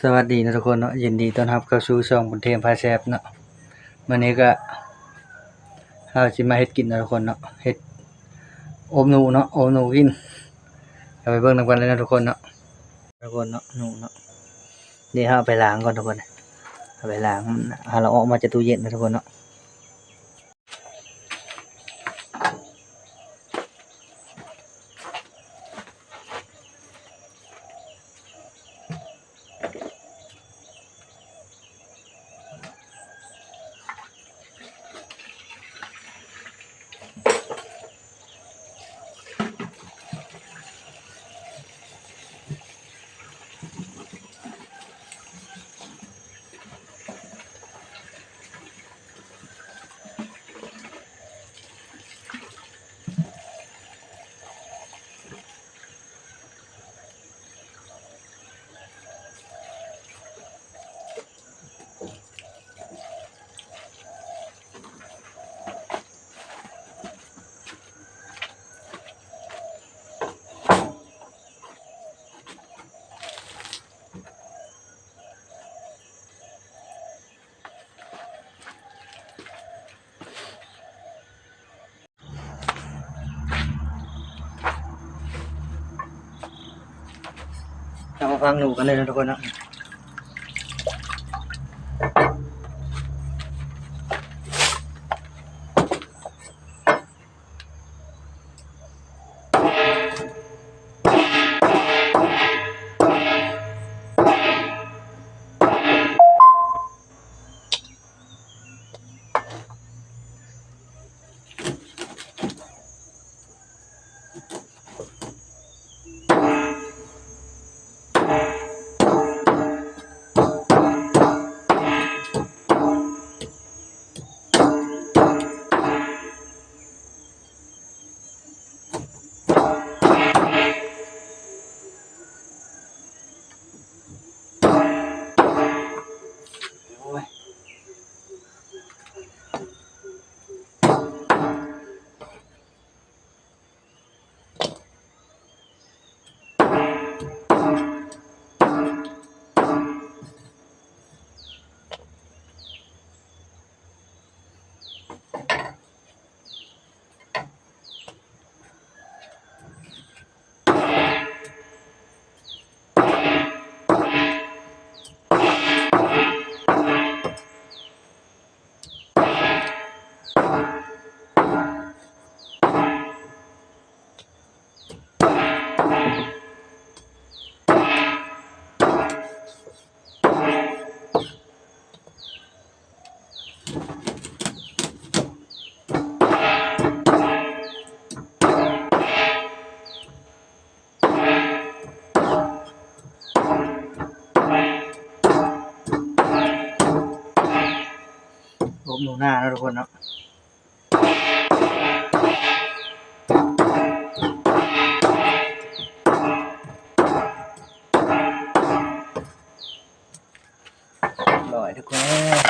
ສະຫວັດດີເນາະທຸກຄົນເນາະ, ຍິນດີຕ້ອນຮັບເຂົ້າສູ່ຊ່ອງບຸນເທມພາແຊບເນາະ. ມື້ນີ້ກະເຮົາຊິມາເຮັດກິນເນາະທຸກຄົນເນາະ, ເຮັດອົບໜູເນາະ, ອົບໜູກິນ. ເຮົາໄປເບິ່ງນຳກັນເລີຍເນາະທຸກຄົນເນາະ, ທຸກຄົນເນາະ, ໜູເນາະ. ດຽວເຮົາເອົາໄປລ້າງກ່ອນທຸກຄົນ, ເອົາໄປລ້າງ ເຮົາລະເອົາອອກມາຈາກຕູ້ເຢັນເນາະທຸກຄົນເນາະ. ເຮົາມາຟັງໜູກັນເລີຍເນາະທຸກຄົນເນາະ. ອົບໜູນາເນາະທຸກຄົນເນາະ. ຮຽບຮ້ອຍທຸກຄົນ.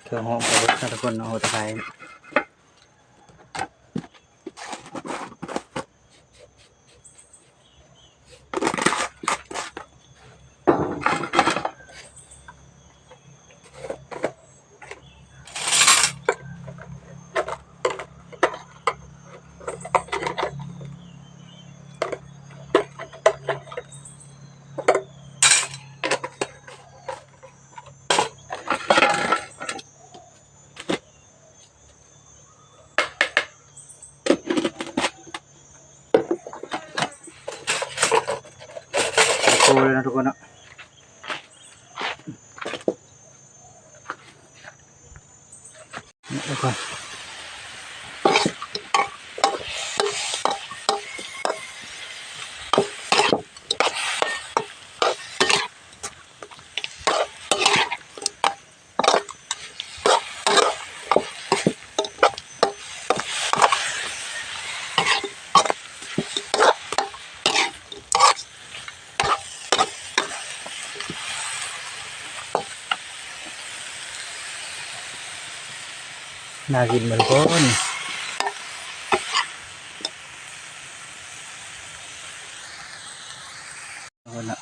ເຄື່ອງຫອມກະເບິດເນາະທຸກຄົນເນາະ, ຫົວຕະໄຄ. ເ ກ່ອນ. ໜ້າກິນບໍ່ທຸກຄົນ? ເອົາລະ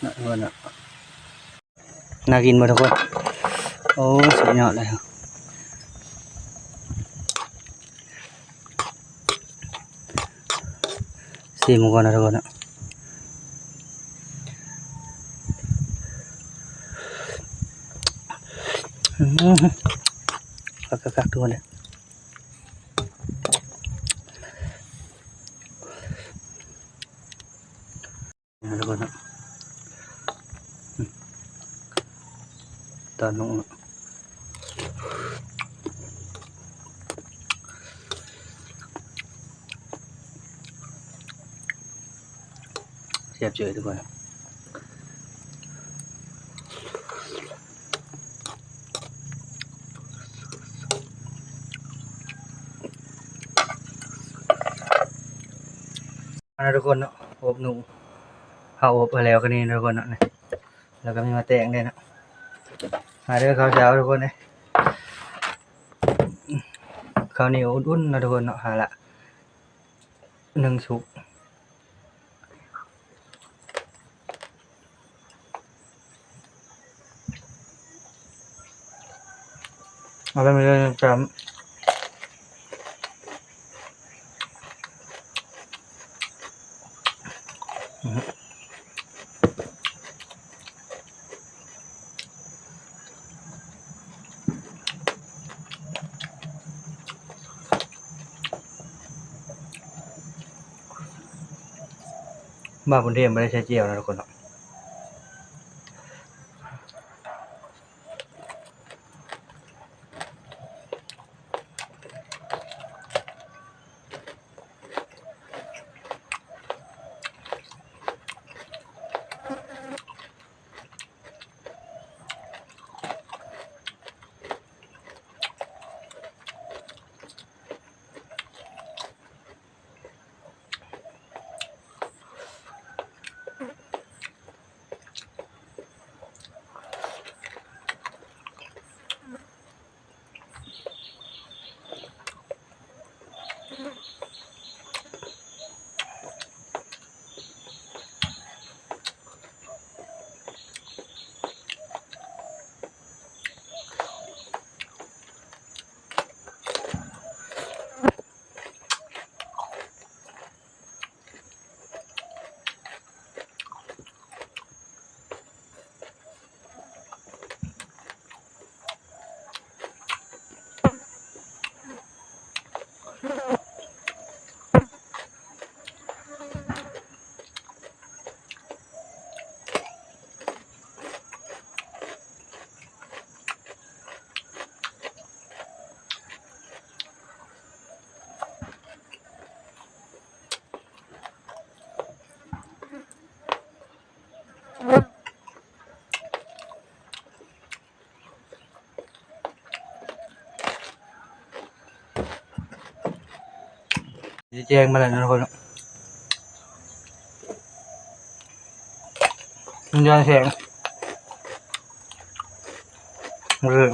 ນະ ເບິ່ງນະ ໜ້າກິນບໍ່ທຸກຄົນ? ໂອ້ຍ ສຸດຍອດເລີຍ ຊີມກ່ອນນະທຸກຄົນນະ. ອືມ ຄັກໆໆ ທຸກຄົນເດີ. ເນາະ ທຸກຄົນເນາະ ຕອນລົງເນາະ ແຊບເຈີຍທຸກຄົນ. ມາເນາະທຸກຄົນເນາະ ອົບໜູ ເຮົາອົບໃຫ້ແລ້ວກໍນີ້ເນາະທຸກຄົນເນາະ ແລ້ວກໍມີໝາກແຕງເດ້ເນາະ. ມາເດີເຂົ້າເຊົ້າທຸກຄົນເອີຍ ເຂົ້າໜຽວອຸ່ນໆເນາະທຸກຄົນເນາະ ຫາລະໜຶ່ງສຸກ. ເອົາໄປເລີຍຈ້ຳ ມາບຸນເທບບໍ່ໄດ້ໃສ່ຈຽວນະທຸກຄົນເນາະ. ຊິແຈ້ງມາແລ້ວນະທຸກຄົນເນາະ ມັນຍ້ອນແສງ ເອີ.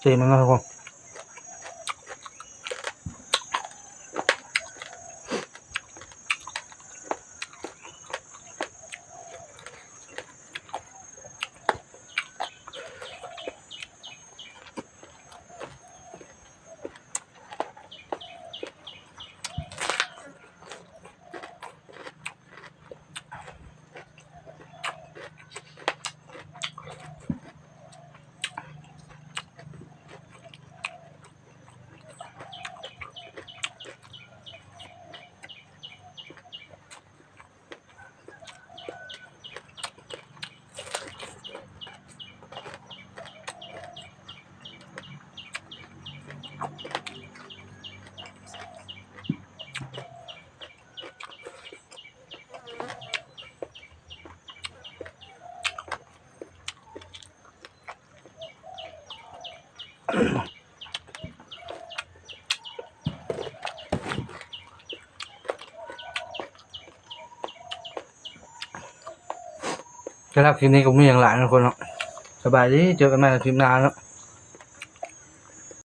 ຕີນມັນເນາະທຸກຄົນ. ສຳລັບຄລິບນີ້ກໍບໍ່ມີຫຍັງຫຼາຍເນາະທຸກຄົນເນາະ. ສະບາຍດີ ເຈີກັນໃໝ່ໃນຄລິບໜ້າເນາະ.